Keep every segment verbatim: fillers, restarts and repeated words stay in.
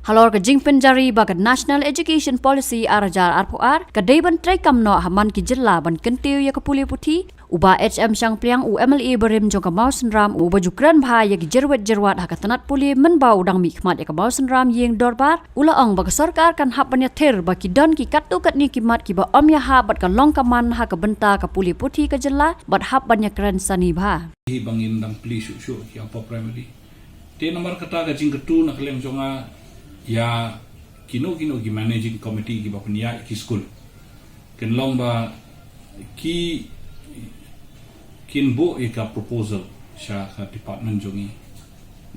Halor ka jingpynjari ba ka National Education Policy ar hajar arphew ar ka dei ban treikam noh ha man ki jylla ban kyntiew ïa ka pule puthi, u Bah H M Shangpliang, u M L A barim jong ka Mawsynram, uba ju kren bha ïa ki jyrwit jyrwat ha ka tnat pule mynba u dang mihkhmat ïa ka Mawsynram Ïing Dorbar, u la ong ba ka sorkar kan hap ban ïathir ba ki don ki katto katne ki mat kiba ym ïahap bad ka long ka man ha ka bynta ka pule puthi ka jylla bad hap ban ïakren sani bha. Hi ba ngin dang plie shuh shuh ki upper primary. Te namar kata ka jingkyntu na ka liang jong nga ïa kino kino ki managing committee kiba pynïaid ki skul, kin long ba ki, kin buh ïa ka proposal sha ka department jong ngi,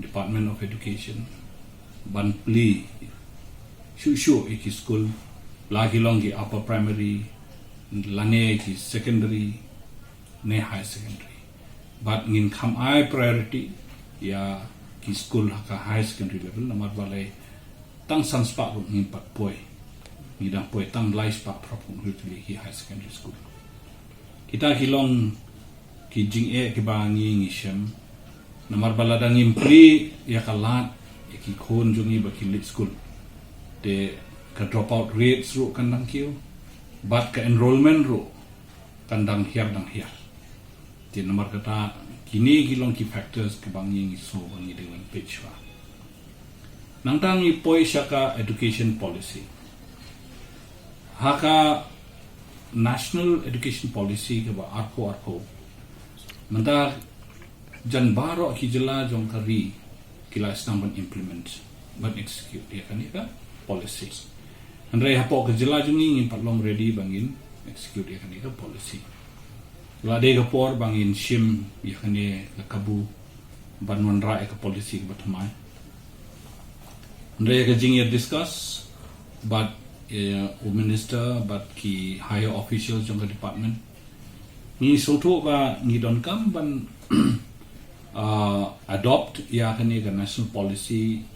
Department of Education, ban plie shuh shuh ïa ki skul, la ki long ki upper primary lane ki secondary ne high secondary. Bad ngin kham ai priority ïa ki skul ha ka high secondary level, namar balei tang san spah ruh ngim pat poi. Ngi dang poi tang lai spah phraphew tylli ki high secondary school. Kita ki long ki jingeh kiba ngi ngi shem. Namar ba lada ngim plie ïa ka lad ïa ki khun jong ngi ba kin leit skul, te ka dropout rates ruh kan dang kiew, bad ka enrollment ruh kan dang hiar dang hiar. Te namar kata kine ki long ki factors kiba ngi ngi sngew ba ngi dei ban peit shuwa. Nangta ngi poi sha ka education policy. Ha ka National Education Policy kaba arphew arphew, mynta jan baroh ki jylla jong ka ri ki la sdang ban implement, ban execute ïa kane ka policy. Hynrei hapoh ka jylla jong ngi ngim pat long ready ba ngin execute ïa kane ka policy. La dei ka por ba ngin shim ïa kane ka kabu ban wanrah ïa ka policy kaba thymmai. Hynrei ïa ka jingïa discuss bad, eh, u minister bad ki higher officials jong ka department, ngi sngewthuh ba ngi donkam ban uh, adopt ïa kane ka national policy,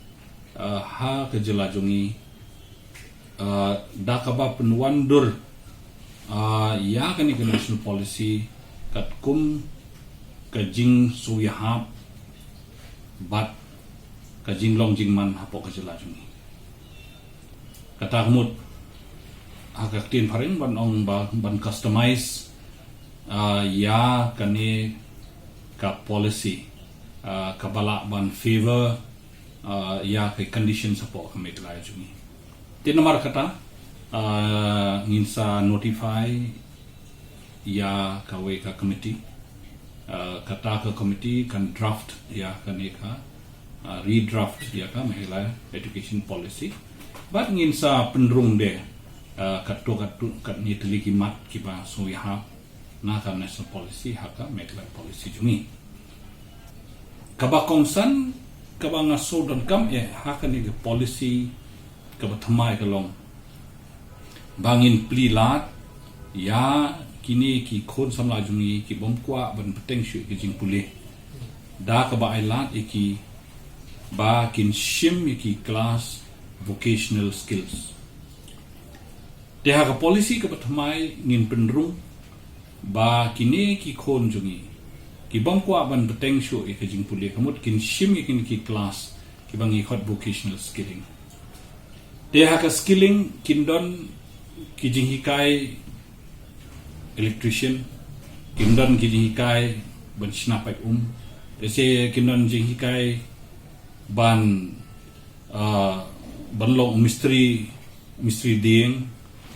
uh, ha ka jylla jong ngi, uh, da kaba pynwandur, uh, ïa kane ka national policy katkum ka jingsngewhap bad ka jinglong jingman hapoh ka jylla jong ngi. Kata ka mut ha ka ktien phareng ban ong ba ban customize, ah, ïa kane ka policy, ah, kaba lah ban favor, ah, ïa ka condition hapoh ka Meghalaya jong ngi. Te namar kata, ah, ngin sa notify ïa kawei ka committee. Ah, kata ka committee kan draft ïa kane ka, ah, redraft ïa ka Meghalaya Education Policy. Bad ngin sa pynrung de, ah, katto katto katne tylli ki mat kiba sngewhap na ka national policy ha ka Meghalaya policy jong ngi. Kaba kongsan kaba nga sngew donkam eh ha kane ka policy kaba thymmai ka long ba ngin plie lad ïa kine ki khun samla jong ngi ki bym kwah ban bteng shuh ïa ka jingpule, da kaba ai lad ïa ki ba kin shim ïa ki class vocational skills. Te ha ka policy kaba thymmai ngin pynrung ba kine ki khun jong ngi ki bym kwah ban bteng shuh ïa ka jingpule ka mut kin shim ïa kine ki class kiba ngi khot vocational skilling. Te ha ka skilling kin don ki jinghikai electrician, kin don ki jinghikai ban shna paip um, te se kin don jinghikai ban, ah, ban long u mistri, mistri dieng,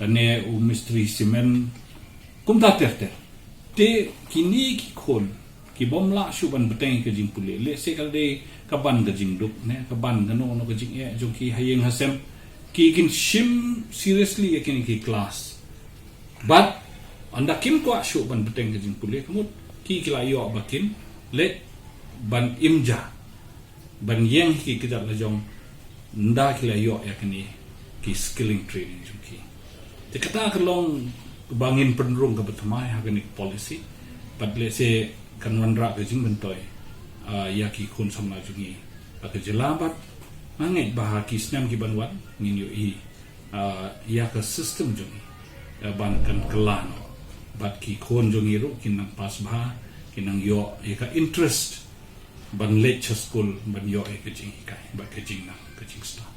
lane u mistri simen, kumta ter ter. Te kine ki khun ki bym lah shuh ban bteng ka jingpule, lehse ka dei ka ban ka jingduk ne ka ban kano kano ka jingeh jong ki ha ïing ha sem, ki kin shim seriously ïa kine ki class. Bad ynda kim kwah shuh ban bteng ka jingpule ka mut ki ki la ïoh ba kin leit ban im ja ban ïeng ha ki kjat la jong ynda ki la ïoh ïa kine ki skilling training jong ki. Te kata ka long ba ngin pynrung kaba thymmai ha kane ka policy. Bad lehse kan wanrah ka jingmyntoi, ah, ïa ki khun samla jong ngi ha ka jylla bad nga ngeit ba ha ki snem ki ban wan ngin ïohi, ah, ïa ka system jong ngi, ah, ban kan kylla noh bad ki khun jong ngi ruh kin nang pass bha, kin nang ïoh ïa ka interest ban leit sha skul ban ïoh ïa ka jinghikai bad ka jingnang ka jingstad.